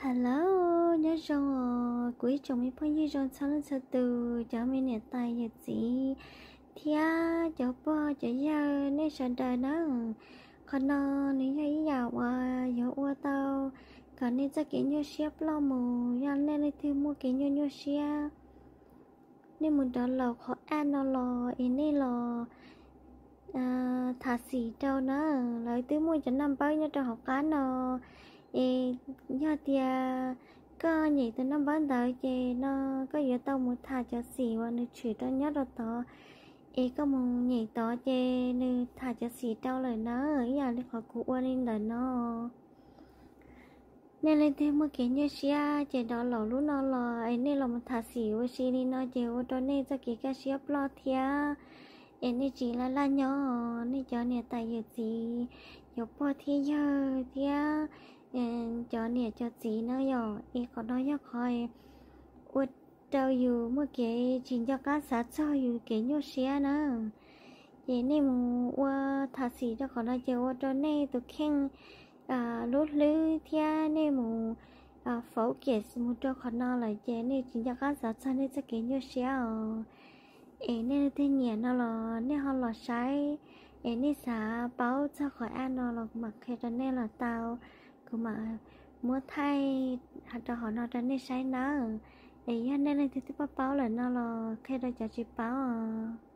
Hello, nyob zoo os kuv ib tsoom me phooj ywg zoo txhua leej txhua tus, cov me niam tais yawm txiv thiab cov pog cov yawg nej sawv daws nawb. Qhov no nws yog ib yam uas yuav ua tau kom nej txoj kev nyuaj siab ploj mus. Yog nej leej twg muaj kev nyuaj nyuaj siab, nej mus download qhov app no los es nej los tham xim rau na. Lawv twb muaj cov naj npawb nyob rau hauv qab no. Es yog tias koj nyem tus naj npawb ntawd ces no koj yuav tau mus tham cov xim uas nws tshwm rau nyob rau tod. Es koj mus nyem tod ces nws tham cov xim rau lawm na, ib yam li qhov kuv ua li ntawm no. Nej leej twg muaj kev nyuaj siab ces download lub no los es nej los mus tham xim ua si li no ces ua rau nej txoj kev kaj siab ploj thiab. Es nej tsis laj laj nyob, nej cov niam tais yawm txiv, cov pog thiab yawg thiab cov niam cov txiv na yom. Es qhov no yog qhov ua rau yus muaj kev tsis nco qab xav txog yus kev nyuaj siab na. Ces nej mus ua tham xim rau qhov no ces ua rau nej tus kheej lub hlwb thiab nej mus focus mus rau qhov no lawm ces nej tsis nco qab xav txog nej txoj kev nyuaj siab os. Es nej leej twg nyiam no los nej ho los saib, es nej xav paub txog qhov app no los kuv mam qhia rau nej los tau. Kuv mam muab thaij rau hauv no rau nej saib nawb. Es yog nej leej twg twb paub paub lawm no los qhia rau cov tsis paub os.